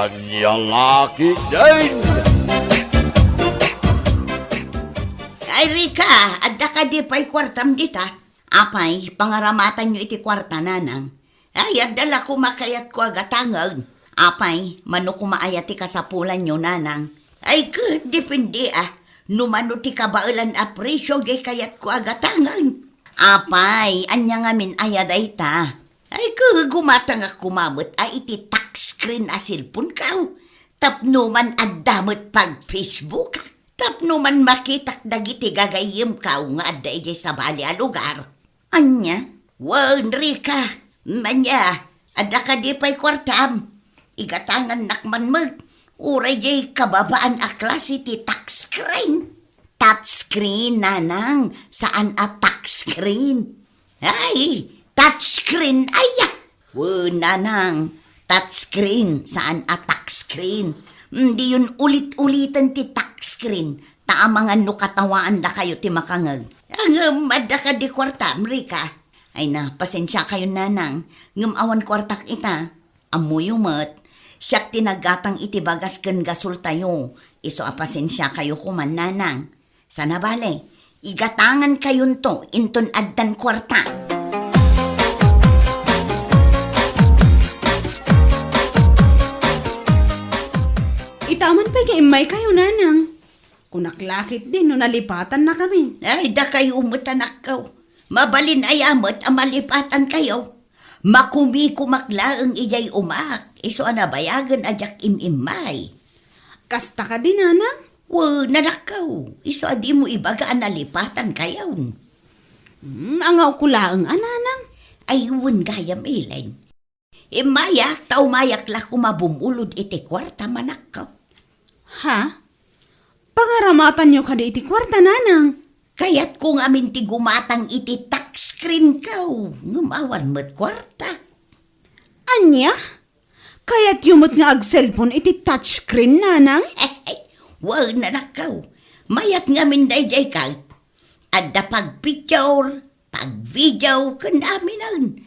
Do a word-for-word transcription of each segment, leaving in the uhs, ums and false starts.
Ania la ketdin? Ay, Rica, adda kadi pay kuartam dita? Apay, pangaramatanyo iti kuarta, nanang. Ay, adda la koma kayatko a gatangen. Apay, mano koma aya ti kasapulanyo, nanang? Ay, ket depende a. No mano ti kabaelan a presio jay kayatko a gatangen. Apay, ania ngamin aya dayta? Ay, ket gumatangak koma met a iti touch screen a cellphone-kaw. Tapno man adda met pag-Facebook. Tapno man makitak dagiti gagayyemkaw nga adda idiay sabali a lugar. Ania? Wen, Rica, ania, adda kadi pay kuartam? Igatangannak man met, uray jay kababaan a klase ti touch screen. Touch screen, nanang, saan a touch screen. Ay, touch screen, aya. Wen, nanang, touch screen, saan a touch screen. Diyon ulit-uliten ti touch screen. Ta amangan no katawaandakayo ti makangeg. Ngem adda kadi kuartam, Rica? Ay na, pasensiakayon, nanang. Ngem awan kuartak ita. Ammoyo met, siak ti naggatang iti bagas ken gasoltayo. Isu a pasensiakayo koman, nanang. Sana bale, igatangankayonto inton addan kuarta. Ita man pay nga immaykayo, nanang. Kunak la ketdin no nalipatannakami. Ay, dakayo met, anakko. Mabalin aya met a malipatankayo. Makumikumak laeng idiay umak, isu a nabayagen a diak im-immay. Kasta kadi, nanang? Wen, anakko, isu a dimo ibaga a nalipatankayon. Hmm, angawko laeng a, nanang. Ay, wen gayam, Elaine. Immayak, ta umayak la koma bumulod iti kuarta, anakko. Ha? Pangaramatanyo kadi iti kuarta, nanang? Kayatko ngamin ti gumatang iti touch screen-ko, ngem awan met kuarta. Ania? Kayatyo met nga ag-cellphone iti touch screen, nanang? Wen, anakko. Mayat ngamin daydiay ket adda pag-picture, pag-video, ken aminen.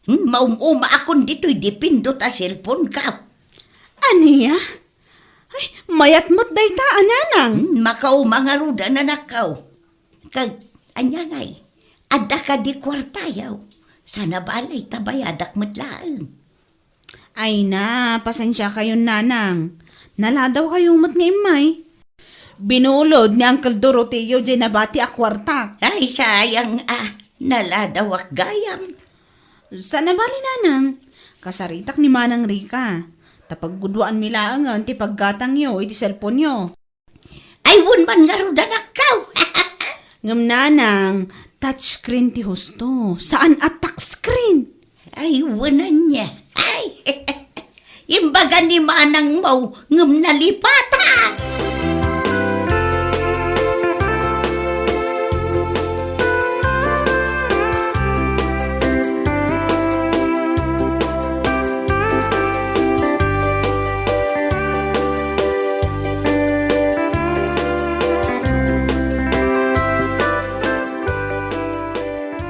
Hmm, maum-umaakon ditoy dipindot a cellphone-ko. Ania? Ay, mayat met dayta a, nanang. Hmm, makauma ngarud a, anakko. Ket, ania ngay? Adda kadi kuartayo? Sana bale ta bayadak met laeng. Ay na, pasensiakayon, nanang. Naladawkayo met nga immay. Binulod ni Uncle Doroteo jay nabati a kuarta. Ay, sayang a, naladawak gayam. Sana bale, nanang. Kasaritak ni Manang Rica. Ta pagguduanmi laengen ti paggatangyo iti cellphone-yo. Ay, wen man ngarud, anakko. Ngem, nanang, touchscreen ti husto, saan a touchscreen. Ay, wen ania. Ay, imbaga ni manangmo, ngem nalipatan.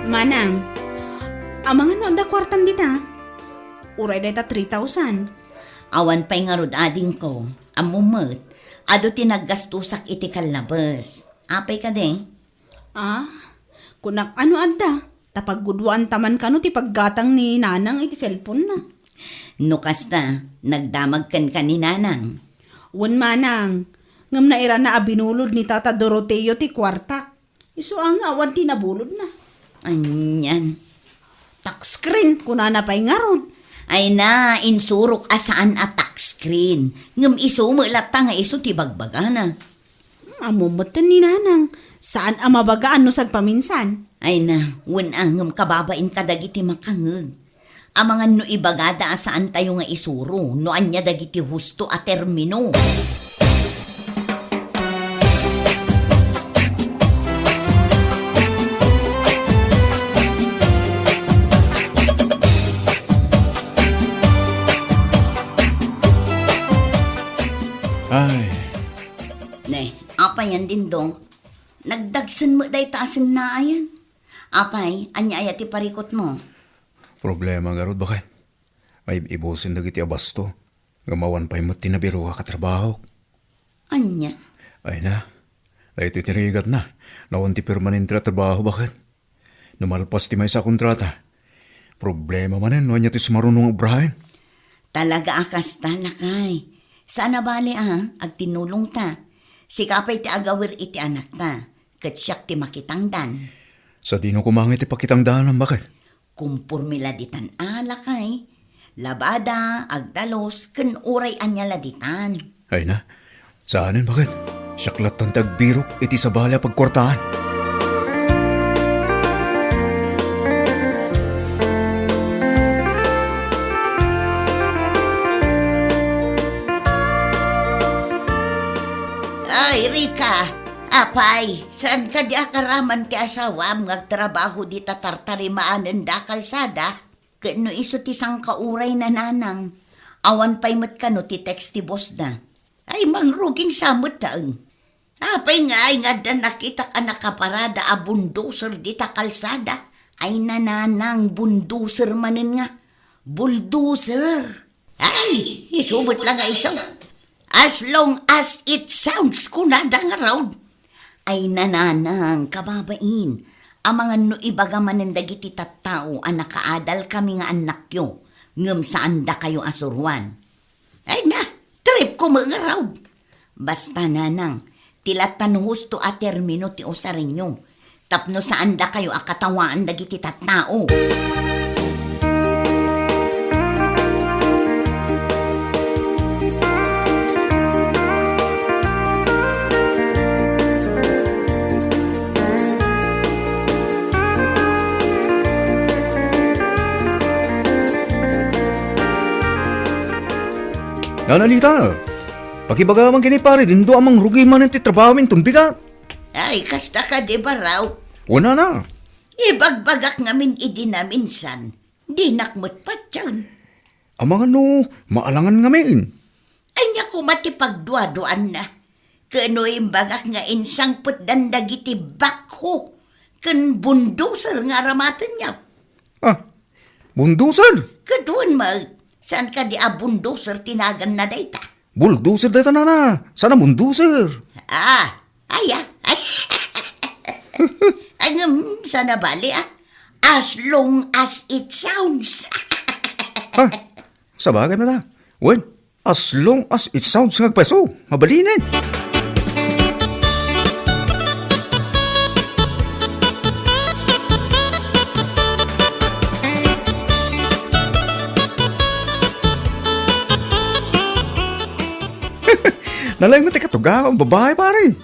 Manang, amangan no adda kuartam dita? Uray dayta three thousand. Awan pay ngarud, adingko. Ammom met, adu ti naggastosak iti kallabes. Apay kadi? Ah, kunak a no adda, ta pagguduanta man kano ti paggatang ni nanang iti cellphone-na. No kasta, nagdamag kenka ni nanang. Wen manang, ngem nairana a binulod ni Tata Doroteo ti kuartak. Isu a nga awan ti nabulodna. Anian? Touchscreen, kunana pay ngarud. Ay na, insurok a saan a touchscreen. Ngem isu met latta nga isu ti bagbagana. Hmm, ammom metten ni nanang, saan a mabagaan no sagpaminsan. Ay na, wen a, ngem kababain kadagiti makangeg. Amangan no ibagada a saantayo nga isuro no ania dagiti husto a termino. Ay. Ne, apay yan, Dindong? Nagdagsen met dayta a sennaayan. Apay, ania aya ti parikutmo? Problema ngarud, baket. Maib-ibusen dagiti abasto. Ngem awan pay met ti nabirok a katrabahok. Ania? Ay na, daytoy ti rigatna. Nawan ti permanente a trabaho, baket. No malpas ti maysa a kontrata, problema manen no ania ti sumaruno nga obraen. Talaga a kasta, lakay. Saan a bale a, agtinulongta. Sika pay ti agawir iti anakta, ket siak ti makitangdan. Sadino koma nga iti pakitangdanam, baket? Kumporme la ditan a, lakay. Labada, agdalus, ken uray ania la ditan. Ay na, saanen, baket? Siak lattan ti agbirok iti sabali a pagkuartaan. Ay, Rica, apay, saan kadi a karaman ti asawam nga agtrabaho dita tartarimaanen da kalsada? Ket no isu ti sangkauray, Nanang, awan pay met kano ti text ti boss da. Ay, mangrugin sa met taeng. Apay ngay nga adda nakitak a nakaparada a bundoser dita kalsada? Ay, Nanang, bundoser manen nga. Bulldozer. Ay, isu met la nga isu. As long as it sounds, kunada ngarud. Ay, Nanang, kababain, amangan no ibaga manen dagiti tattao a nakaadal kami nga annakyo, ngem saandakayo a suruan. Ay na, trip ko met ngarud. Basta, Nanang, ti lattan husto a termino ti usarenyo, tapno saandakayo a katawaan dagiti tattao. Nanang Lita, pakibagam man ken ni pare Dindo a mangrugi manen ti trabaho inton bigat. Ay, kasta kadi, Baraw? Wen, Nana. Ibagbagak ngamin idi naminsan, dinak met patien. Amangan no maalangan ngamin. Ania koma ti pagduaduanna? Ket no imbagak nga insangpetdan dagiti backhoe ken bulldozer nga aramatenyo. Ah, bulldozer? Ket wen met, saan kadi a bulldozer ti naganna dayta? Bulldozer dayta, Nana. Saan a bulldozer. Ah, aya, ay. Ay, ngem, saan a bale, ah. As long as it sounds. Ha? Sabagay met a. Wen, as long as it sounds nga agpaso, mabalinen. Nalaing met ti katugawam, babae, pare.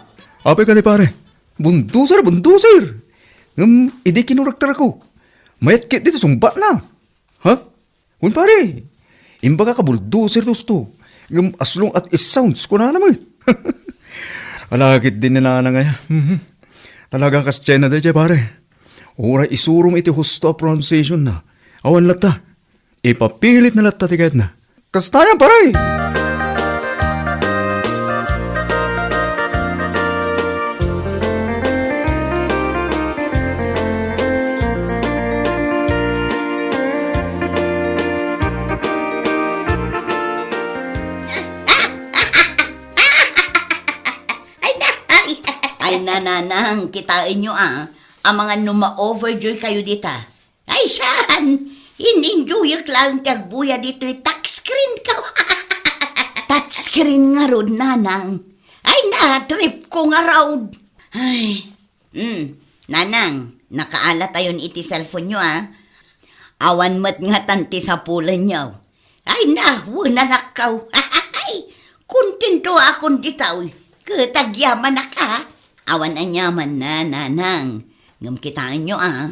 Apay kadi, pare? Bulldozer, bulldozer. Ngem, idi kinurektarko, mayat ket ditoy sungbatna. Ha? Wen, pare, imbagak a bulldozer ti husto. Ngem as long as it sounds, kunana met. Ala ket di ni Nanang aya. Mhm. Talaga a kasdiay na daydiay, pare. Uray isurom iti husto a pronunciation na. Awan latta. Ipapilitna latta ti kayatna. Kasta yan, pare! Ay, na-, ay, ay, Nanang, kitaenyo, ah. Amangan no ma-overjoy kayo dita. Ay, saan? In-enjoyak laeng ti agbuya ditoy touchscreen ko. Touchscreen ngarud, Nanang. Ay, na-trip ko ngarud. Ay, hmm, Nanang, nakaala tayon iti cellphone-yo, ah. Awan met ngatan ti sapulenyo. Ay, na, wen, anakko. Ay, kontento akon ditoy. Ket agyamanak, ah. Awan aniamanna, Nanang. Ngem kitaenyo, ah.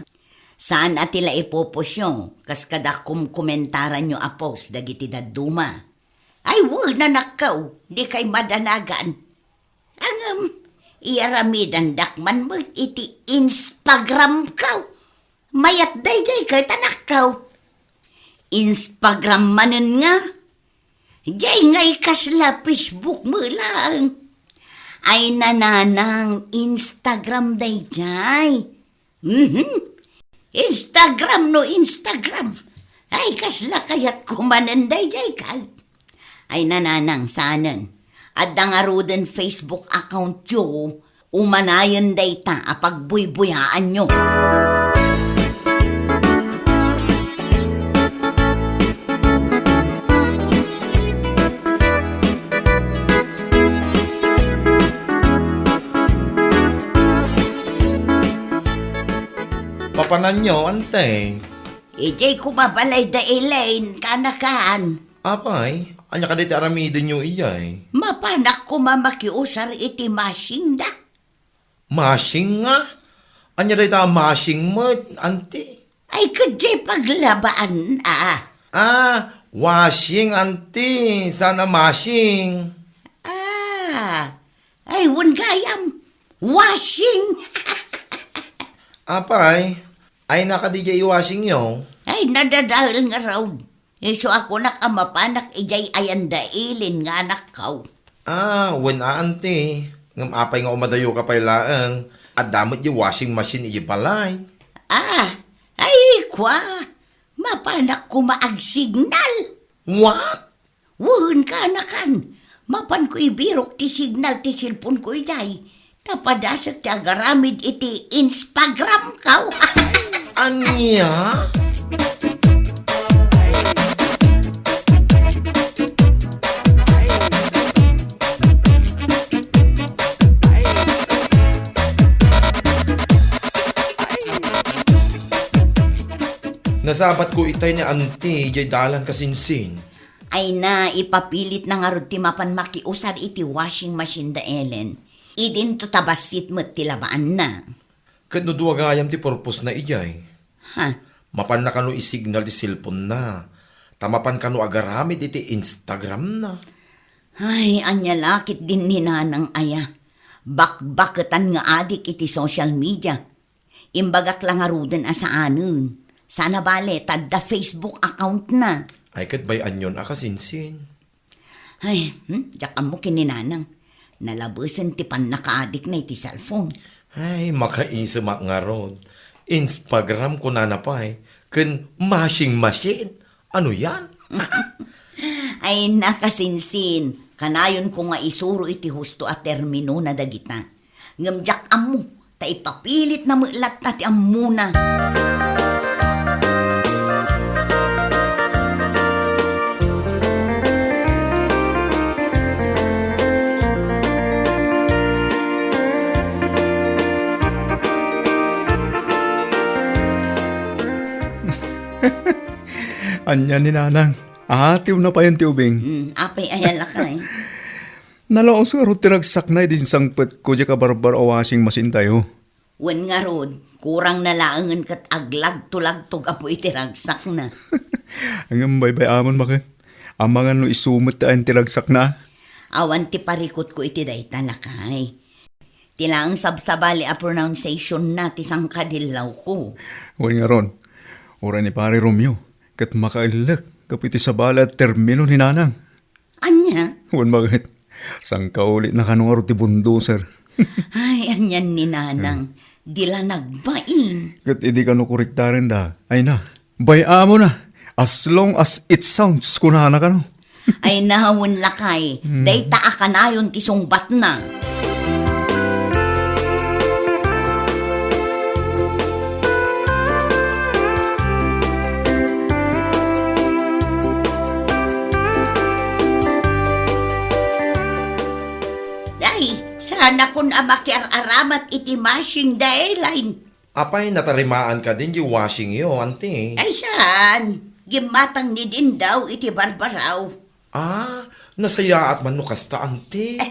Saan a ti la ipupusyo, kas kada kumkomentaranyo a post dagiti dadduma. Ay, wen, anakko, dikay madanagan. Ngem, iyaramidandak man met iti Instagram ko. Mayat daydiay ket, anakko. Instagram manen nga. Diay ngay kasla Facebook met laeng. Ay, Nanang, Instagram daydiay. Mhm. Instagram no Instagram. Ay, kasla kayatko manen daydiay ket. Ay, nanang, saanen. Adda ngaruden Facebook account yo, umanayen dayta a pagbuybuyaanyo. Papananyo, ante? Idiay koma balay da Elaine, kanakan. Apay, ania kadi ti aramidenyo idiay? Mapanak koma makiusar iti mashing da. Mashing nga? Ania dayta a mashing met, anti? Ay, ket diay paglabaan, a. Ah, washing, anti, saan a mashing. Ah, ay, wen gayam. Washing. Apay, ay, nakadi diay washing yo? Ay, nadadael ngarud. Isu a kunak a mapanak idiay ayan da Elaine nga anakko. Ah, wen a, anti. Ngem apay nga umadayoka pay laeng? Adda met diay washing machine idiay balay. Ah, ay, kua. Mapanak koma agsignal. What? Wen, kanakan. Mapanko ibirok ti signal ti cellphone ko idiay. Ta padasek ti agaramid iti Instagram ko. Ania? Nasabatko itay ni anti, diay dalan kasinsin. Ay na, ipapilitna ngarud ti mapan makiusar iti washing machine da Elaine. Idinto ta bassit met ti labaanna. Ket no dua gayam ti purposna idiay? Ha? Mapanna kano isignal ti cellphone-na, ta mapan kano agaramid iti Instagram-na. Ay, ania la ketdin ni nanang aya. Bakbaketan nga adik iti social media. Imbagak la ngaruden a saanen. Sana bale, ta adda Facebook account-na. Ay, ket bay-anyon a kasinsin. Ay, hmm, diak ammo ken ni nanang. Nalabesen ti pannakaadikna iti cellphone. Ay, makaisemak ngarud. Instagram kunana pay, ken washing machine. Ano yan? Ay, nakasinsin, kanayonko nga isuro iti husto a terminona dagita. Ngem diak ammo, ta ipapilitna met latta ti ammona. Ania ni nanang? Aatiwna payen ti ubing. Hmm, apay aya lakay? Nalaos ngarud ti ragsakna idi insangpetko diay kabarbaro a washing machine-tayo. Wen ngarud, kurangna laengen ket aglagto-lagto gapu iti ragsakna. Ngem baybay-amon, baket. Amangan no isu met ti ayan ti ragsakna? Awan ti parikutko iti dayta, lakay. Ti laeng sabsabali a pronunciation-na ti sangkadillawko. Wen ngarud, uray ni Pare Romeo, ket makaellek gapu iti sabali a termino ni nanang. Ania? Wen, baket. Sangkaulitna kano ngarud ti bulldozer. Ay, anian ni nanang. Hmm. Di la nagbain. Ket idi kano korektarenda, ay na, bay-amona. As long as it sounds, kunana kano. Ay na, wen lakay. Hmm. Dayta a kanayon ti sungbatna. Ay, saanakon a makiar-aramat iti mashing da Elaine. Apay, natarimaan kadin diay washing-yo, anti? Ay, saan. Gimmatang ni Dindaw iti barbaraw. Ah, nasayaat man no kasta, anti?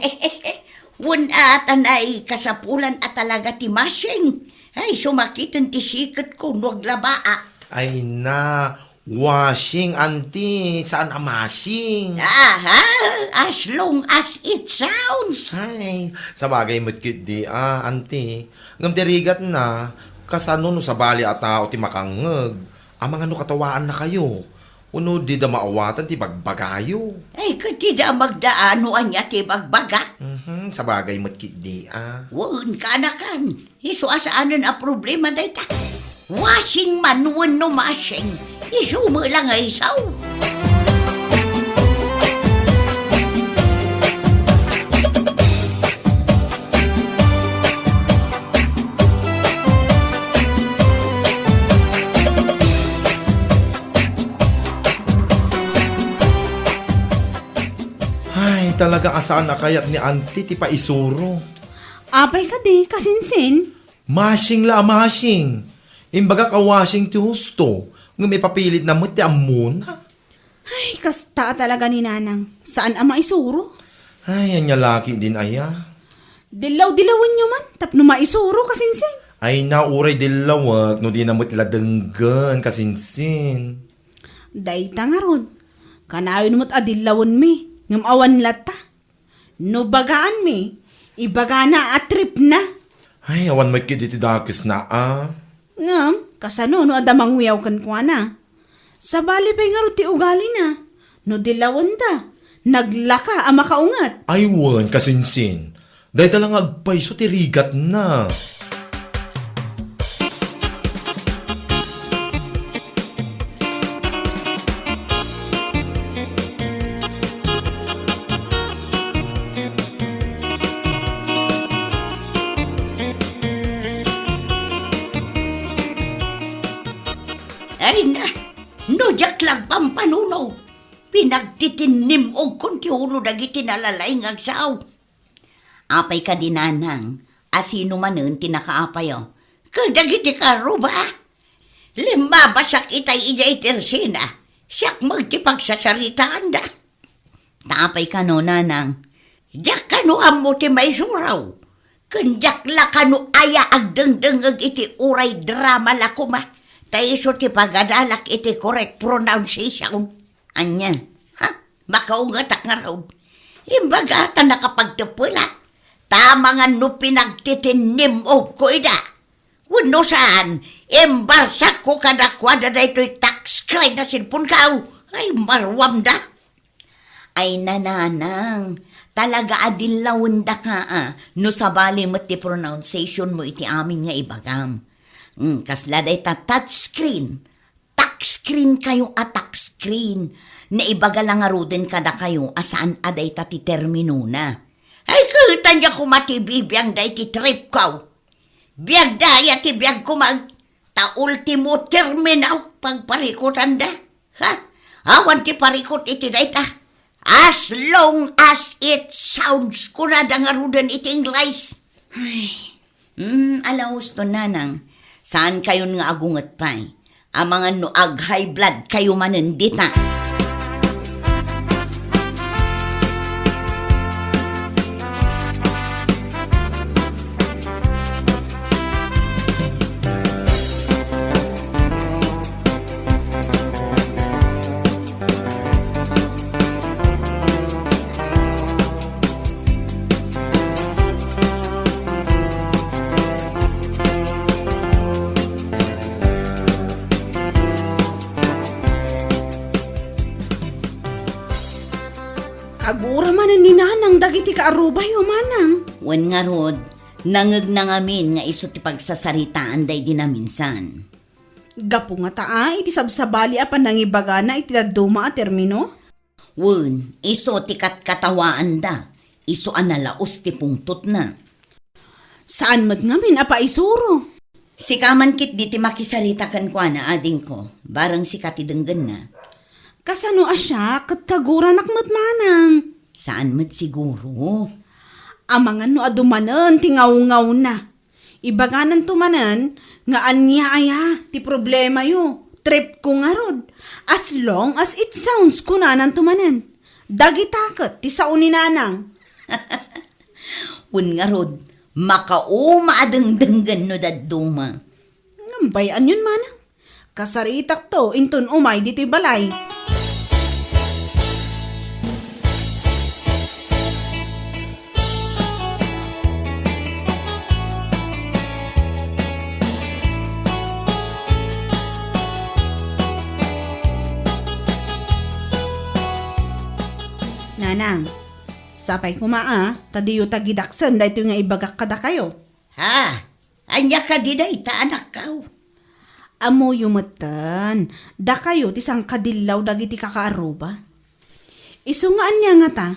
Wen a, ta nay kasapulan a talaga ti mashing. Ay, sumakiten ti siketko no aglabaak. Ay na, washing, anti, saan a mashing. Aha, as long as it sounds. Ay, sabagay met ketdi a, anti. Ngem ti rigatna, kasano no sabali a tao ti makangngeg? Amangan no katawaannakayo, wenno dida maawatan ti bagbagayo. Ay, ket dida magdaan no ania ti bagbagak. Mhm, sabagay met ketdi a. Wen, kanakan. Isu a saanen a problema dayta. Washing man wenno mashing, isu met la nga isu. Talaga a saan a kayat ni Auntie ti paisuro. Apay kadi, kasinsin? Mashing la a mashing. Imbagak a washing ti husto, ngem ipapilit na met ti ammona. Ay, kasta a talaga ni Nanang. Saan a maisuro? Ay, ania laki din aya? Dillaw-dillawen nyo man, tapno maisuro, kasinsin. Ay, na, uray dillawek, no di na met la denggen, kasinsin. Dayta ngarud, kanayon met a dillawen mi, ngem awan latta. No bagaan mi, ibagana a trip na. Ay, awan met ket iti dakes na, a. Ngem, kasano no adda mangwiaw kenkuana? Sabali pay ngarud ti ugalina. No dillawen da, naglaka a makaunget. Ay, wen, kasinsin. Dayta la nga agpayso ti rigatna. Ay na, no diak la agpampanuno, pinagtitinnim-ogkon ti ulo dagiti nalaing nga agsao. Apay kadi, Nanang, a sino manen ti nakaapayo? Kadagiti kaarruba? Limmabasiak itay idiay tersina, siak met ti pagsasaritaanda. Ta apay kano, Nanang? Diak kano ammo ti maisuro, ken diak la kano aya agdengdengngeg iti uray drama la koma, ta isu ti pagadalak iti correct pronunciation. Ania? Ha? Makaungetak ngarud. Imbaga ta nakapagteppelak. Ta amangan no pinagtitinnim-ogko ida. Wenno saan, imbarsakko kadakuada daytoy touchscreen a cellphone-ko. Ay, maruamda. Ay, Nanang, talaga a dillawendaka, a, no sabali met ti pronunciation mo iti amin nga ibagam. Hmm, kasla dayta touchscreen. Touchscreen kayo a touchscreen. Naibaga la ngaruden kadakayo a saan a dayta ti terminona. Ay, ket ania koma ti bibiangda iti trip-ko? Biagda aya ti biagko man, ta ultimo termino pagparikutanda. Ha? Awan ti parikut iti dayta. As long as it sounds, kunada ngaruden iti Ingles. Ay. Hmm, ala husto, Nanang. Saan kayon nga agunget pay? Amangan no ag-high blood kayo manen dita. Kagura manen ni Nanang dagiti kaarrubayo, Manang. Wen ngarud, nangegna ngamin nga isu ti pagsasaritaanda idi naminsan. Gapu ngata iti sabsabali a panangibagana iti dadduma a termino? Wen, isu ti katkatawaanda, isu a nalaus ti pungtotna. Saan met ngamin a paisuro? Sika man ketdi ti makisarita kenkuana, adingko, bareng sika ti denggenna. Kasano a siak ket kaguranak met, Manang? Saan met siguro. Amangan no adu manen ti ngawngawna. Ibagananto manen nga ania aya ti problemayo, tripko ngarud. As long as it sounds, kunananto manen. Dagita ket ti sao ni Nanang. Wen ngarud, makauma a dengdenggen no dadduma. Ngem bay-anyon, Manang. Kasaritakto inton umay ditoy balay. Nanang, sapay koma a, ta diyo tagidaksen daytoy nga ibagak kadakayo. Ha? Ania kadi dayta, anakko? Ammoyo metten, dakayo ti sangkadillaw dagiti kakaarruba. Isu nga ania ngata,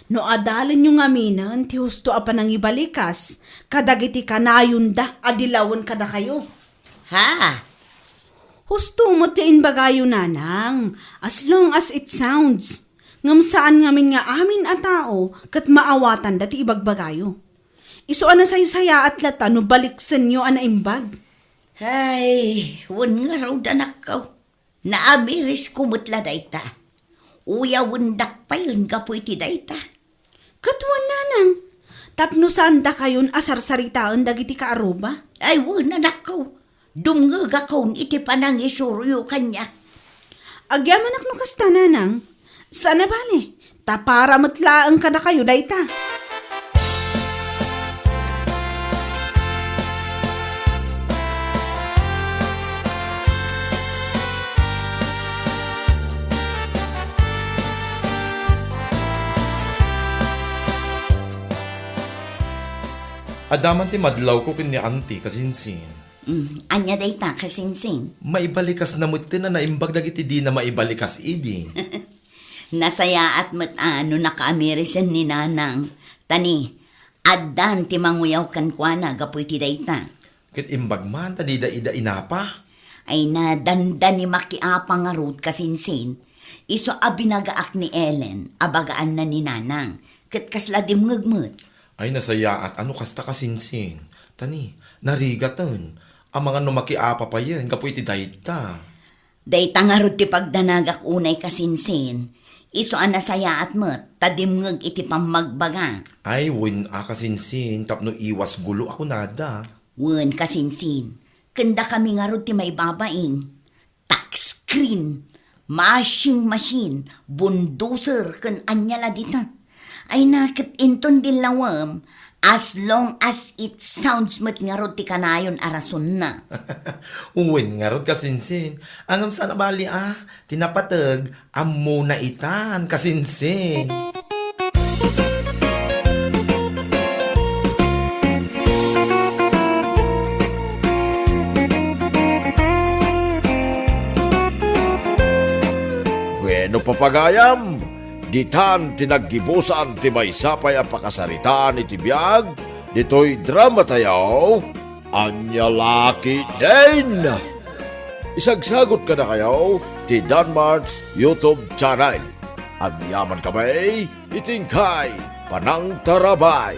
no adalenyo ngaminen ti husto a panangibalikas kadagiti kanayonda a dilawen kadakayo? Ha? Husto met ti imbagayo, Nanang, as long as it sounds. Ngem saan ngamin nga amin a tao ket maawatanda ti ibagbagayo. Isu a nasaysayaat latta no baliksenyo a naimbag. Ay, wen ngarud, anakko. Naamirisko met la dayta. Uyawendak payen gapu iti dayta. Ket wen, nanang, tapno saandakayon a sarsaritaen dagiti kaaruba? Ay, wen, anakko. Dumngegakon iti panangisuroyo kaniak. Agyamanak no kasta, nanang. Saan a bale, ta para met laeng kadakayo dayta. Adda man ti madlawko ken ni Auntie, kasinsin. Mm, ania dayta, kasinsin? Maibalikasna metten a naimbag dagiti dina maibalikas idi. Nasayaat met a no nakaamirisen ni Nanang. Ta ni, addan ti manguyaw kenkuana gapu iti dayta. Ket imbag man ta dida ida inapa. Ay, nadandani makiapa ngarud, kasinsin. Isu a binagaak ni Ellen a bagaanna ni Nanang. Ket kasla dimngeg met. Ay, nasayaat a no kasta, kasinsin. Ta ni, narigaten. Amangan no makiapa payen gapu iti dayta. Dayta ngarud ti pagdanagak unay, kasinsin. Isu a nasayaat met, ta dimngeg iti pammagbaga. Ay, wen a, kasinsin, tapno iwas gulo a kunada. Wen, kasinsin. Ken dakami ngarud ti maibabain. Touch screen, mashing machine, bulldozer, ken ania la dita. Ay na, ket inton dillawem, as long as it sounds met ngarud ti kanayon a rasonna. Wen ngarud, kasinsin. Ngem saan a bali a, ti napateg, ammona itan, kasinsin. Bueno, papagayam, ditan ti naggibusan ti maysa pay a pakasaritaan iti biag ditoy dramatayo, Ania La Ketdin. Isagsagut kadakayo ti Danmart's YouTube channel. Agyamankami iti inkay panangtarabay.